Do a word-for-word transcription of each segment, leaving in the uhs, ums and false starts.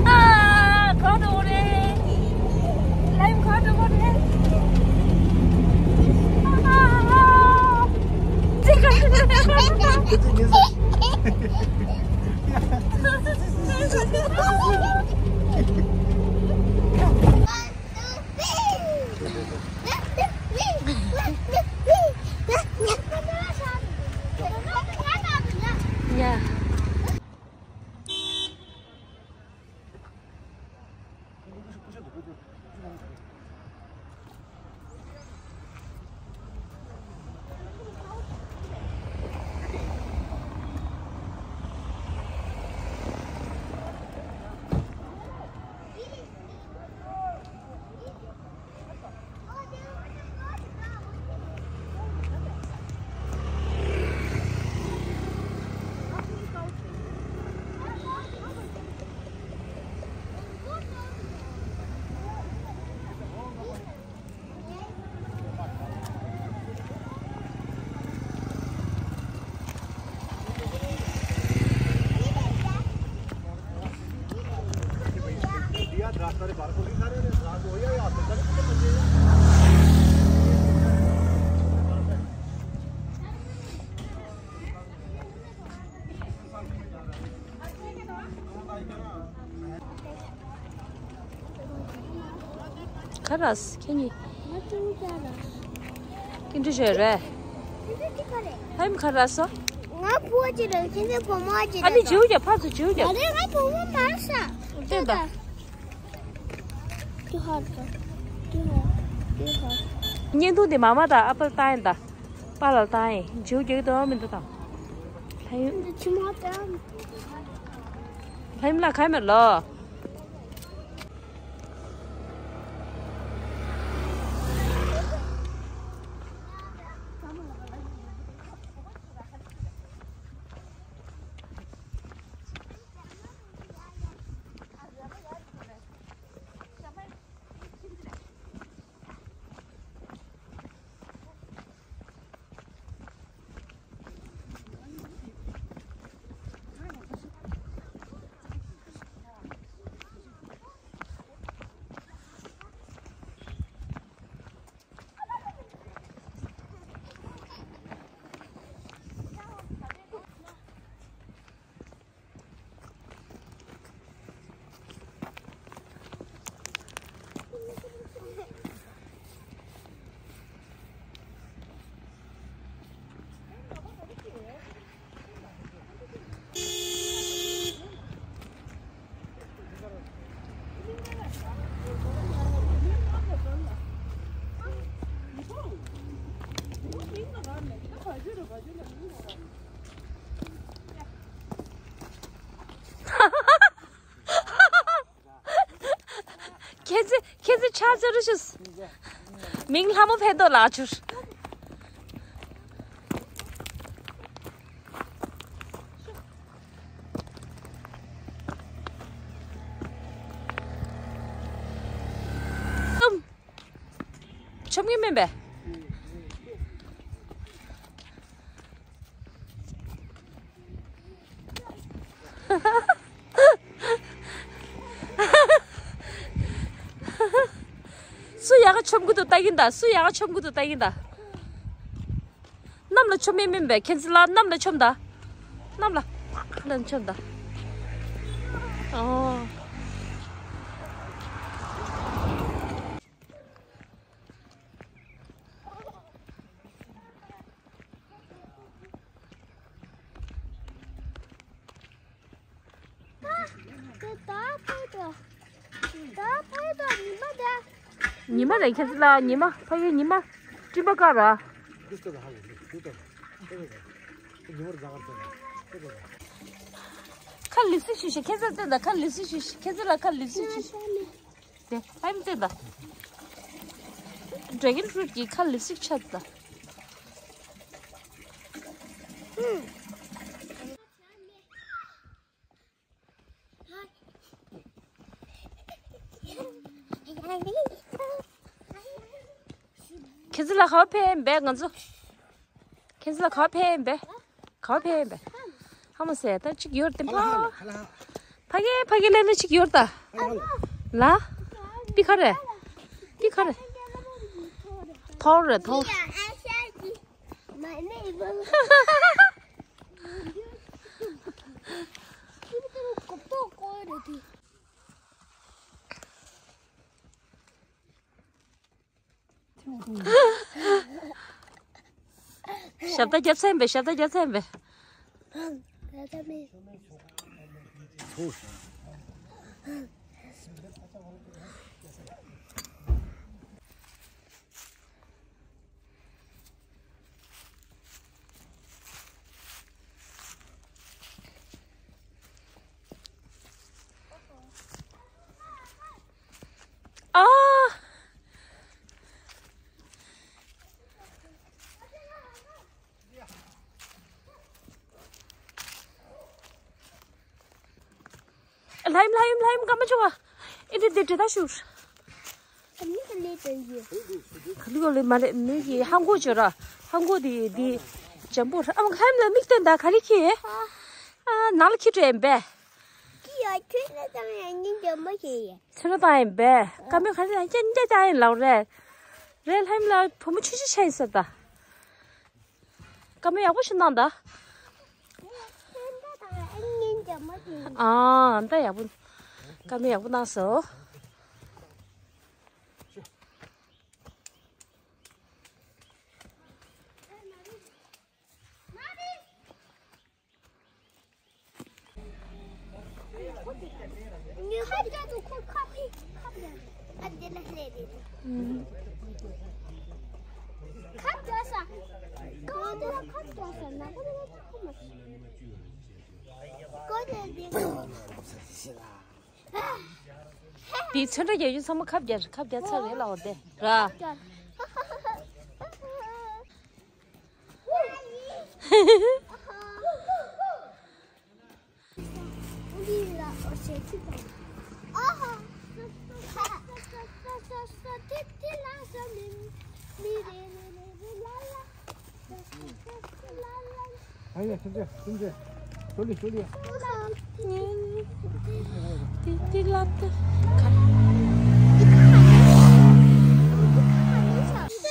ཨ། གང་དུ་འོང་རེད། ལམ་གང་དུ་འོང་རེད། ཨ། ཅི་ག་ཡ། ཁ་རས་ཁྱེད་གཉིས། ང་ཅུང་ཅག་ར། ཀིན་ཏུ་བྱོས་རེད། ཀིན་ཏུ་ཅི་ག་རེད། ཧེམ་ཁ་རས་སོ། ང་བུ་ཅི་རེད། ཁྱེད་ཚོ་བུ་མོ་ཅི་རེད། ཨ་ནི་ཇིའུ་རྒྱ་ཕར་ཚུར་ཇིའུ་རྒྱ། ཨ་རེ་ང་བུ་མོ་མ་རེད་ས། ལྟོས་དང་། ཏི་ཧར་ཏི་ཧར་ཏི་ཧར། བརྙན་ཐུང་དེ་མ་མ་དང་ཨ་པལ་བཏང་ཡིན་ད། པཱ་ལགས་བཏང་ཡིན། ཇིའུ་རྒྱག་གི་འདུག་མི་འདུག་དང་། ལྷ་ཡུམ། འདི་ཕྱི་མ་དང་། ལྷ་ཡུམ་ལགས་ག་མེད་ལོ། ཁྱེད་ཚོས་ཁྱེད་ཚོས་ཆ་ཚོད་རུ་ཤུས། མིང་ལྷ་མོ་ཕན་ཐོགས་ལགས་བྱུར། ཨུམ། ཆོམ་གི་མིན་པས། སུ་ཡག་ག་ཆོམ་གི་འདུག་ལྟ་གིན་ད། སུ་ཡག་ག་ཆོམ་གི་འདུག་ལྟ་གིན་ད། གནམ་ལ་ཆོམ་མིན་མིན་པས། ཁྱེད་ཚོ་ལ་གནམ་ལ་ཆོམ་ད། གནམ་ལ་གནམ་ཆོམ་ད། ཨོ། ཉི་མ་རེད། ཁྱེད་ཚོ་ལ་ཉི་མ། ཕ་གི་ཉི་མ་སྤྲིན་པ་དཀར་ར། ཁ་ལིབ་སི་ཤི་ཤི། ཁྱེད་ཚོ་ལ་ཁ་ལིབ་སི་ཤི་ཤི། ཁྱེད་ཚོ་ལ་ཁ་ལིབ་སི་ཤི་ཤི། དེ་ཨེམ་ཙེ་ད། ཌེ་གོན་ཕུ་རུཊ་གི་ཁ་ལིབ་སི་ཤི་ཆགས་ད། ཁྱེད་ཚོ་ལ་ག་པར་ཕེབས་ཡིན་པས་ང་ཚོ། ཁྱེད་ཚོ་ལ་ག་པར་ཕེབས་ཡིན་པས། ག་པར་ཕེབས་ཡིན་པས། ཧ་མ་སེ་ད་ཅིག་ཡོར་ཏེ་ཕ། ཕ་གི་ཕ་གི་ལེ་ལེ་ཅིག་ཡོད་ད། ལ། པི་ཁ་རེ། པི་ཁ་རེ། ཐོར་རེ་ཐོར། ཞབས་ཏ་རྒྱབ་ཚན་པས། ཞབས་ཏ་རྒྱབ་ཚན་པས། ཨ། ལྷ་ཡིམ་ལྷ་ཡིམ་ལྷ་ཡིམ་སྐར་མ་ཆུང་བ། ཨེ་འདི་འདི་འདྲི་ད་ཤུར། ཨ་མི་ག་ལེ་དོན་གྱི། ག་ལི་ག་ལེ་མ་ལེ་མི་གི་ཧང་གོ་ཅོ་ར། ཧང་གོ་དི་དི། འཇམ་པོ་ར། ཨ་མ་ལྷ་ཡིམ་ལ་མིག་སྟོན་ད་ག་ལི་ཁྱི། ཨ་ནང་ལ་ཁྱི་བྲོས་ཡིན་པས། ཁྱི་ཡ་ཁྱོད་ལ་ཙམ་ཡང་སྙིང་འཇམ་པོ་ཞིག་ཡིན། ཚེ་ར་ད་ཡིན་པས། སྐར་མ་ག་ལི་ཡང་ཅན་ཅ་ཅ་ཡིན་ལའོ་རེད། རེད་ལྷ་ཡིམ་ལ་བུ་མོ་ཆུང་ཆུང་ཆ་ཡིན་ས་ད། བཀའ་མོལ་ཡག་པོ་ཞིག་གནང་ད། ཨ་ད་ཡག་པོ། བཀའ་མོལ་ཡག་པོ་གནང་སོང་། དེའི་ཚོན་ཁྲ་རྒྱག་རྒྱུ་ཚང་མ་ཁབ་རྒྱག་ཁབ་རྒྱག་ཚར་རེད་ལ་འོ་དེ་ར།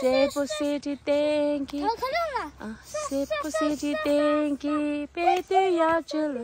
སེ་པོ་སེ་ཏི་ཏེང་གི། ཨ། སེ་པོ་སེ་ཏི་ཏེང་གི་དཔེ་དེ་ཡག་ཅི་ལ།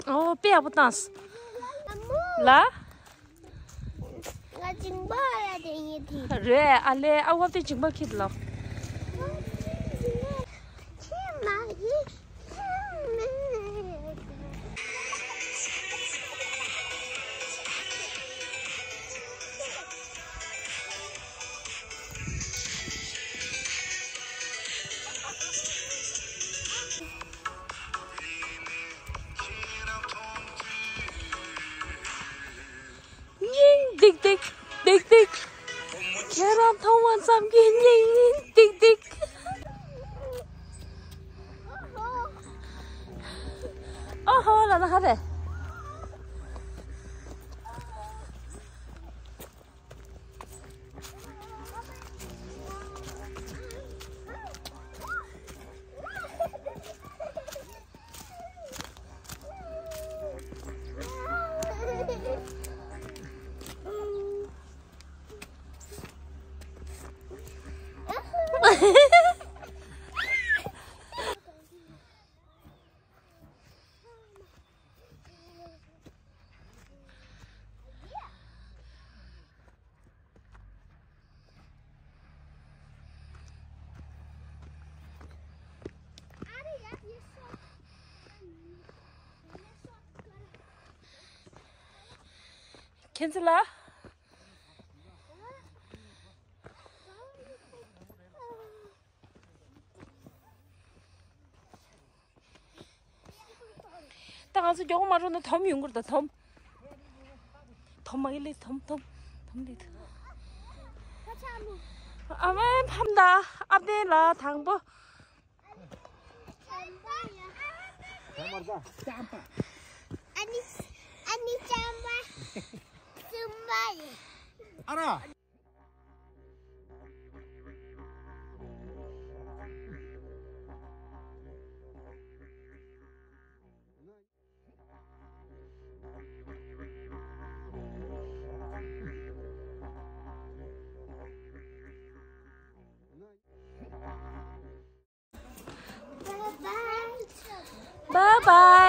ཨོ་དཔེ་ཡག་པོ་བཏང་། ལ། ང་ཇིང་པ་ཡ་དེ་ཡིན་དེ། རེད་ཨ་ལེ། ཨ་བབ་དེ་ཇིང་པ་ཁྱེར་ལོ། ཁྱེད་མ་ཡིན། སྙིང་ཏིག་ཏིག་ཏིག་ཏིག་ཁྱེད་རང་མཐོང་བ་ཙམ་གྱིས་སྙིང་ ཁྱེད་ཚོ་ལ། ད་ང་ཚོ་མགྱོགས་མ་འགྲོ་ན་དོམ་ཡོང་གི་རེད་ད། དོམ། དོམ་མ་གི་ལས། དོམ་དོམ་དོམ་ལས་ད། ཨ་མའི་ཕམ་ད། ཨ་བདེ་ལ་དང་པོ། ཨ་ནི་ཨ་ནི་ཅམ་པ། གསུམ་པ་ཡིན། ཨ་ར། Bye bye.